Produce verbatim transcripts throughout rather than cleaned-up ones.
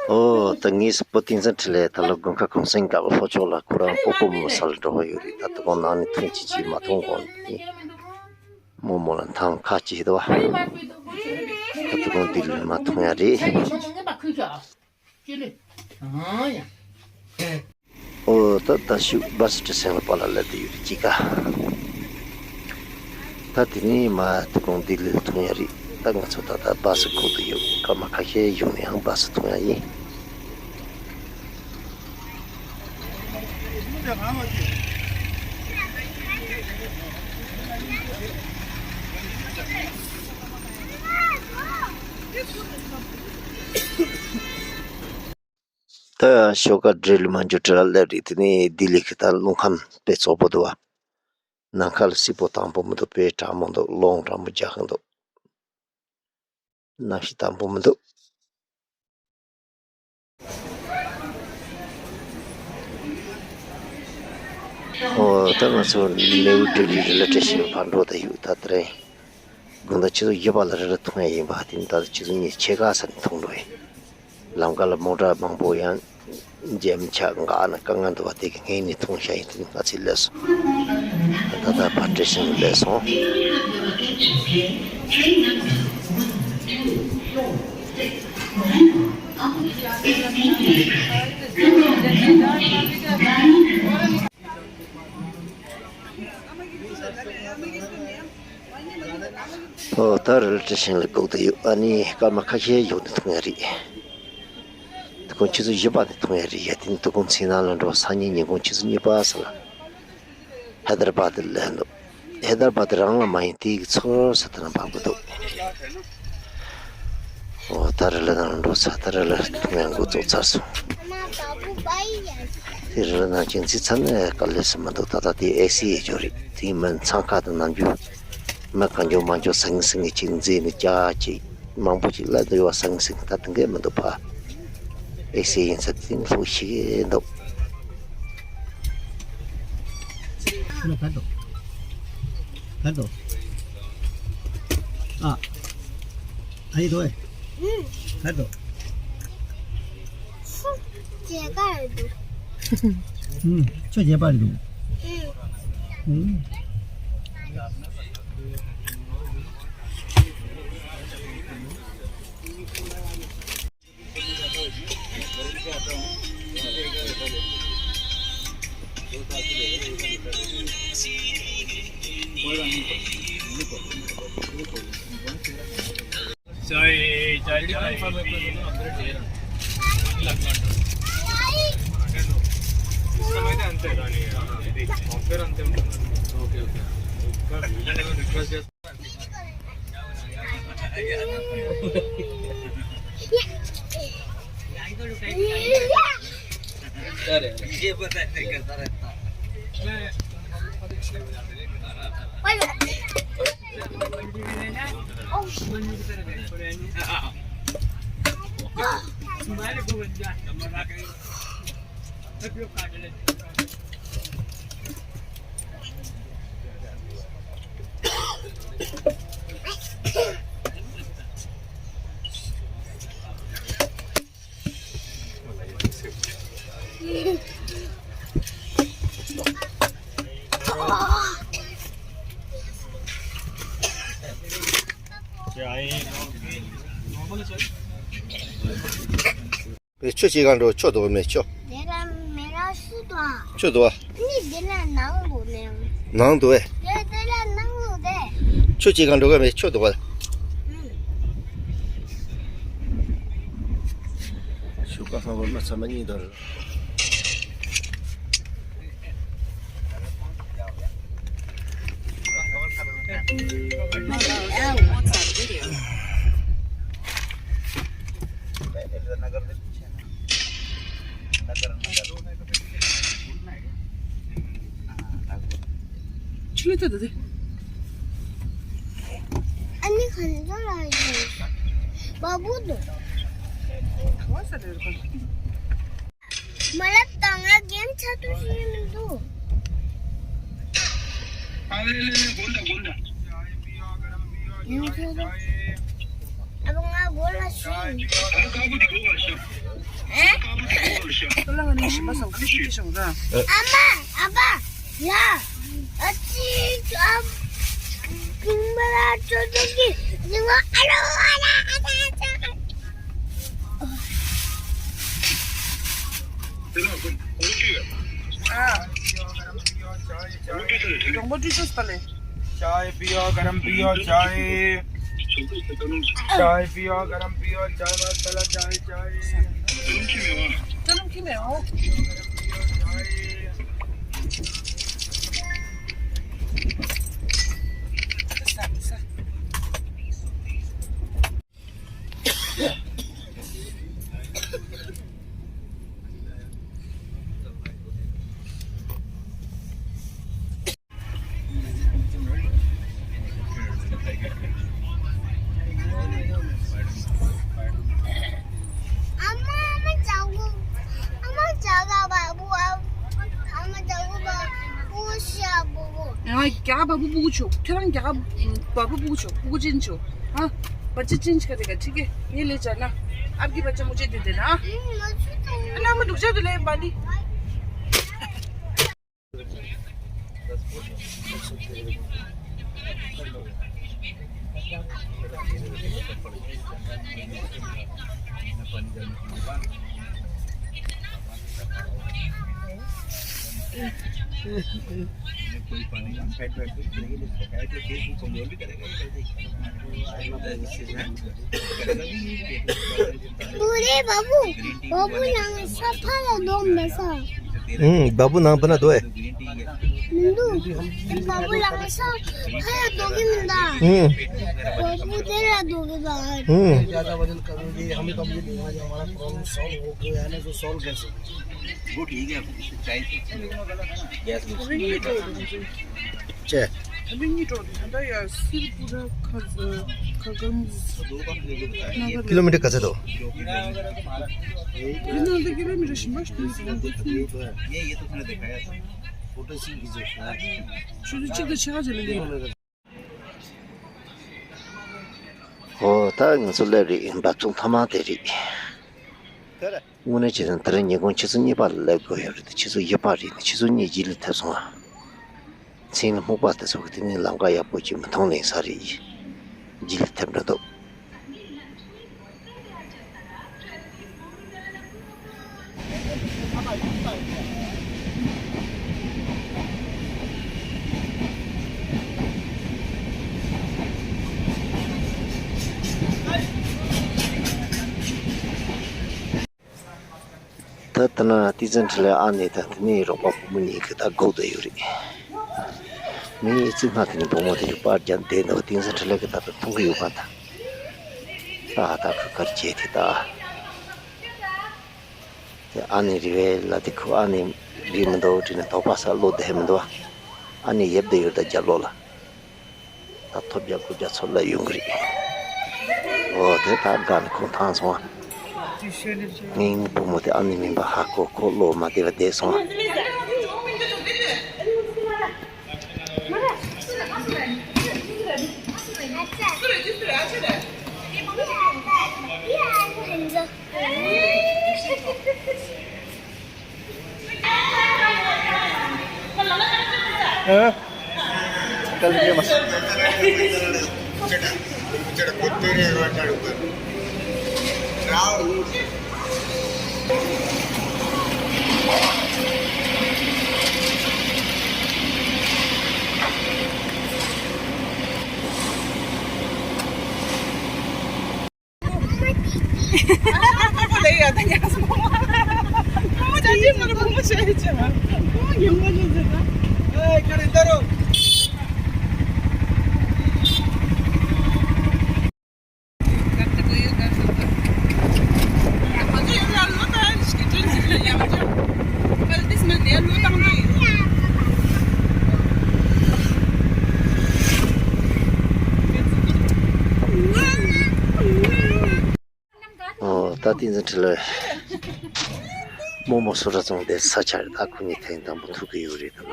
ཨོ་ད་ངས་སྤོ་ཏིང་ཚན་ཁྲི་ལས་ད་ལོ་དགུན་ཁ་གུང་སེང་སྐབས་ལྷོ་ཕྱོགས་ལ་ཁོ་རང་སྤོ་སྤོ་མོ་སལ་འགྲོ་བ་ཡོད་རེད། ད་དུ་གོང་ནང་ནས་ཐུང་ཅི་ཅི་མ་ཐུང་གོང་ནས་མོ་མོ་ལ་ཐང་ཁ་ཅི་ད་བ། ད་དུ་གོང་འདི་ལས་མ་ཐུང་ཡ་རེད། ཨོ་ད་ད་ཤུ་བྷ་སི་ཊི་སེང་ལ་པ་ལ་ལ་དེ་ཡོད་ཅི་ག་ད་དེ་ནས་མ་དེ་གོང་ལྡི་ལི་ཐོན་ཡ་རེད། ད་ང་ཚོ་ད་ལྟ་བྷ་སི་ཁུག་ཏུ་ཡོད། སྐར་མ་ཁ་ཤས་ཡོང་ནས་ཡང་བྷ་སི་ཐོན་ཡ་ཡིན། ད་ཞོགས་ཀ་འབྲེལ་མ་འཇུ་བྲེལ་ལ་སླེབས་རེད། དེ་ནས་ལྡི་ལི་གི་ད་རླུང་ཁམས་དཔེ་བཙོག་པོ་འདུག་བ། ནམ་མཁའ་ལ་སྲིད་པོ་དྭངས་པོ་མི་འདུག་དཔེ་གྲང་མོ་འདུག་རླུང་གྲང་མོ་རྒྱག་གི་འདུག་གནམ་གཤིས་དྭངས་པོ་མི་འདུག་ཨོ་ད་ང་ཚོ་ནེའུ་ལྡི་ལི་རེ་ལ་སྟེ་ཤིན་ཕར་འགྲོ་ད་ཡོད། ད་དེ་རིང་དགོང་དག་ཆུ་ཚོད་བཞི་པ་ལ་རི་ལ་ཐོན་ཡ་ཡིན་པ། དེ་ནི་ད་ཆུ་ཚོད་གཉིས་ཕྱེད་ཀ་ཙམ་ཐོན་འགྲོ་ཡིན། ལམ་ཁ་ལ་མོ་ཊ་མང་པོ་ཡང་འཇམ་ཆག་འགག་ན་དཀའ་ངལ་འདུག་བ། དེ་གི་སྔས་ནས་ཐོན་བཞག་ཡིན། དེ་ནི་ང་ཚོས་སླེབས་སོང་། ད་ལྟ་ཕར་སྟེ་ཤིན་སླེབས་སོང་། ཨོ་ད་རི་ལ་སྟེ་ཤིན་ལ་སྒུག་བསྡད་ཡོད། ཨ་ནི་སྐར་མ་ཁ་ཤས་ཡོང་ནས་ཐོན་ཡ་རེད། དུས་གུང་ཆུ་ཚོད་བཞི་པ་ནས་ཐོན་ཡ་རེད་ཡ། དེ་ནི་དུས་གུང་མཚན་ནང་ལ་འགྲོ། སང་ཉིན་ཉིན་གུང་ཆུ་ཚོད་གཉིས་པ་ཙམ་ལ་ཧེ་དར་བཱ་དི་ལ་སླེབས་འདུག་ཧེ་དར་བཱ་དི་རང་ལ་མ་ཡིན། དེ་གི་ཚོར་ས་དེ་ན་འབབ་གི་འདུག་ཨོ་ད་རི་ལ་ནང་འགྲོ་ཚར། ད་རི་ལ་ཐོན་ཡ་འགོ་བཙུགས་ཚར་སོང་། དེ་རི་ལ་ནང་ཅིག་འཛེགས་ཚར་ནས་དཀའ་ལས་སུ་མི་འདུག་ད་ལྟ་དེ་ཨེ་སི་ཡི་ཅོ་རེད། དེ་མིན་འཚང་ཁ་དང་ནམ་རྒྱུན་མི་གང་བྱུང་མང་བྱུང་ཟང་ཟིང་གི་ཅིག་འཛེགས་ནས་ཅག་ཅིག་མང་པོ་ཅིག་ལ་འདུག་ཡོད་པ། ཟང་ཟིང་ད་དེ་འགས་མི་འདུག་ཕ། ཨེ་སི་ཡིན་ས་དེ་ལྷུག་ཤིག་འདུག་ཁ་དོ། ཁ་དོ། ཨ། ཨ་ཡི་དོ་ཨེ། ཁ་དོ། ཁྱོད་རྗེས་པར་འདུག་ཨུམ། ཁྱོད་རྗེས་པར་འདུག་ཨུམ། ཁྱོད་ཅི་གང་འགྲོ། ཁྱོད་འདུག་མེད་ཁྱོད། དེ་ལ་མེ་ར་སུ་དང་། ཁྱོད་འདུག་བ། ནི་དེ་ལ་ནང་དུ་ནས། ནང་དུ་བས། དེ་དེ་ལ་ནང་དུ་དེ། ཁྱོད་ཅི་གང་འགྲོ་ག་མེད་ཁྱོད་འདུག་བ། ཨུམ། ཤུག་ཀ་ཧྲང་བོ་མ་ཚང་མ་གཉིས་དོར། ཆུ་ལ་ཏ་ཏ་ཏེ། ཨ་ནི་གང་ཚོ་ལ་ཡིན། བ་བུ་དུ། མ་ལབ་དང་ང་རྒན་ཆ་ཏུ་ཞིག་མི་འདུག་ཨ་ལེ་ལེ་ལེ་དགོན་ད་དགོན་ད། ཡིན་ཆ་ཏུ། ཨ་མ། ཨ་ཕ། ཡ། ཨ་ཅིག་ཨ། ཀུན་མ་ལ་ཅོ་ཅོ་གི་ཟིན་བ། ཨ་རོ། ཨ་ར། ཨ་ད་ཨ་ཅག་ཨ། གྲོང་པ་ཀྲུའུ་ཅོས་པ་ལས། चाय पियो, गरम पियो, चाय। चाय पियो, गरम पियो, चाय मसाला चाय, चाय। गरम क्यों है वो? ང་རྒྱ་བ་བུ་སྤུ་གུ་ཆོག་ཁྱོད་རང་རྒྱ་བ་བ་བུ་སྤུ་གུ་ཆོག་སྤུ་གུ་ཅན་ཆོག་ཨ། बच्चे चेंज करेगा, ठीक है? ये ले जाना। आपकी बच्चा मुझे दे देना, हाँ? हम्म, मुझे तो नहीं। ना, मैं रुक जा, तो ले बाली। पूरे बाबू, बाबू यहाँ सफा ला दो में सा। हम्म, बाबू नाम बना दो है। मिंदू, बाबू यहाँ सफा ला दो के मिंदा। हम्म। बाबू तेरा दो के बाहर। हम्म। ज्यादा वजन कम हो गई, हम कम नहीं, हमारा प्रॉब्लम सॉल्व हो गया है ना, जो सॉल्व कर सकते हैं। वो ठीक है, चाय। गैस। ཅེ། ད་ལིང་ནི་ཏོ་དེ་ད་ཡ་སིར་པུ་ར་ཁ་ཁ་གམ། ཀི་ལོ་མི་ཊར་ག་ཚད་དོ། དེ་ནང་དུ་ཀི་ལོ་མི་ཊར་ཞིམ་པ་ཞིག་འདུག་ཆུ་ཚོད་གཅིག་དང་ཕྱེད་ཀ་ཅིག་ལ་སླེབས། ཨོ་ད་ང་ཚོ་སླེབས་རེད། འབབ་ཚུགས་མཐའ་མ་དེ་རེད། དངོས་གནས་བྱས་ན་དེ་རིང་ཉིན་གུང་ཆུ་ཚོད་གཉིས་པ་ལ་སླེབས་དགོས་ཡོད་རེད་དེ། ཆུ་ཚོད་བཞི་པ་རེད་ནས་ཆུ་ཚོད་གཉིས་རྗེས་ལ་ཐེབས་སོང་ང་། མཚན་ལ་སྨུག་པ་དེ་ཚོ་གི་དེ་ནས་ལམ་ཁ་ཡག་པོ་ཅིག་མི་མཐོང་ལེ་ས་རེད། རྗེས་ལ་ཐེབས་འགྲོ་འདུག་ད་ལྟ་ན་བསྟན་འཛིན་འཕྲིན་ལས་ཨ་ནེ་དང་དེ་ནས་རོགས་པ་བུ་མོ་གཉིས་ཀྱིས་ད་སྒུག་བསྡད་ཡོད་རེད། མིའི་རྩིག་སྣ་དེ་ནས་བུ་མོ་དེ་ཚོ་པར་རྒྱག་བསྡད་འདུག་བསྟན་འཛིན་འཕྲིན་ལས་ཀྱིས་ད་ལྟ་མཐོང་གི་ཡོད་པ་འདྲ། ད་ད་ཁ་ཁར་བྱས་དེ་ད། དེ་ཨ་ནེ་རེད་པས་ལ། དེ་ཁོ་ཨ་ནེ་རེད་མི་འདུག་དྲིས་ནས་དོགས་པ་ཟ་བློ་བདེ་མི་འདུག་ཨ་ནེ་ཡབ་བསྡད་ཡོད་ད་རྒྱབ་ལོགས་ལ། ད་ཐོབ་རྒྱག་རྐུབ་རྒྱག་ཚོ་ལ་ཡོང་གི་རེད། འོ་དེ་ད་དགའ་ནས་ཁོང་ཐང་སོང་ང་། ངའི་བུ་མོ་དེ་ཨ་ནེ་མིན་པ་ཧ་གོ། ཁོ་བློ་མ་བདེ་བ་བསྡད་སོང་ང་། ཨོ། ད་བསྟན་འཛིན་འཕྲིན་ལས་རྨོ་མོ་སུ་ར་བཙོང་དེ་ས་ཆ་རེད། ད་ཁོ་གཉིས་ཐེངས་དང་པོ་ཐུག་གི་ཡོད་རེད་ད་ལ།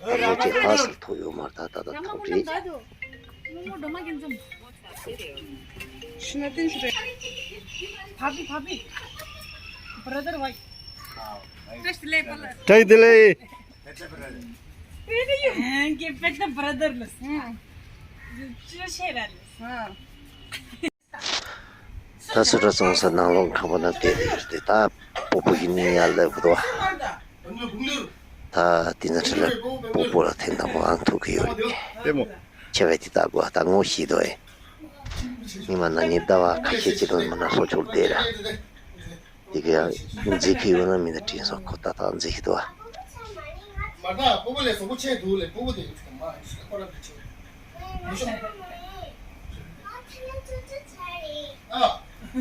ད་ལོ་གཅིག་ལྷག་ཙམ་ཐུག་ཡོད་མ་རེད། ད་ད་ད་ཐུག་རེད། ཕ་བི་ཕ་བི། བྷ་ར་དར་བ། བཀྲ་ཤིས་བདེ་ལེགས། བཀྲ་ཤིས་བདེ་ལེགས། ད་སུ་འདྲ་སོང་ས་ནང་ལོགས་ཁང་པ་ན་བསྡད་དེ་ཡོད་དེ། ད་སྤོ་བོ་ཡིན་ནི་ཡར་སླེབས་འདུག་ད་དེ་ཚོ་ཁྲིད་ལ་སྤོ་བོ་ལ་ཐེངས་དང་པོ་ཨང་ཐུག་གི་ཡོད་རེད། ལྟད་མོ། ཆེ་བས་དེ་ལྟ་དགོས་ད་ངོ་ཤེས་འདུག་ཨེ། ཉི་མ་ན་ནི་ཟླ་བ་ཁ་ཤས་ཅིག་ལ་མ་ན་སོ་ཆོག་བསྡད་ར། དེ་ག་ཡང་མཛེས་ཀྱི་ཡོད་ན་མི་ན་དྲིན་སོགས་ཁོ་ད་ཐག་མཛེས་ཀྱི་འདུག་ཨ། མ་ད་སྤོ་བོ་ལས་བཟང་པོ་ཆེ་འདུག་ལས་སྤོ་བོ་དེ་ཁོ་རང་དེ་ཆེ། ཨ།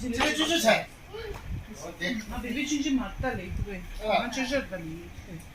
ཆེ་ཆུ་ཆུ་ཆེ། ང་བེ་བེ་ཆུང་ཆུང་མ་ལྟ་ལེ་ཐུ་བེ། ང་ཆུ་ཆུ་ལྟ་ལེ་ཐུ་བེ།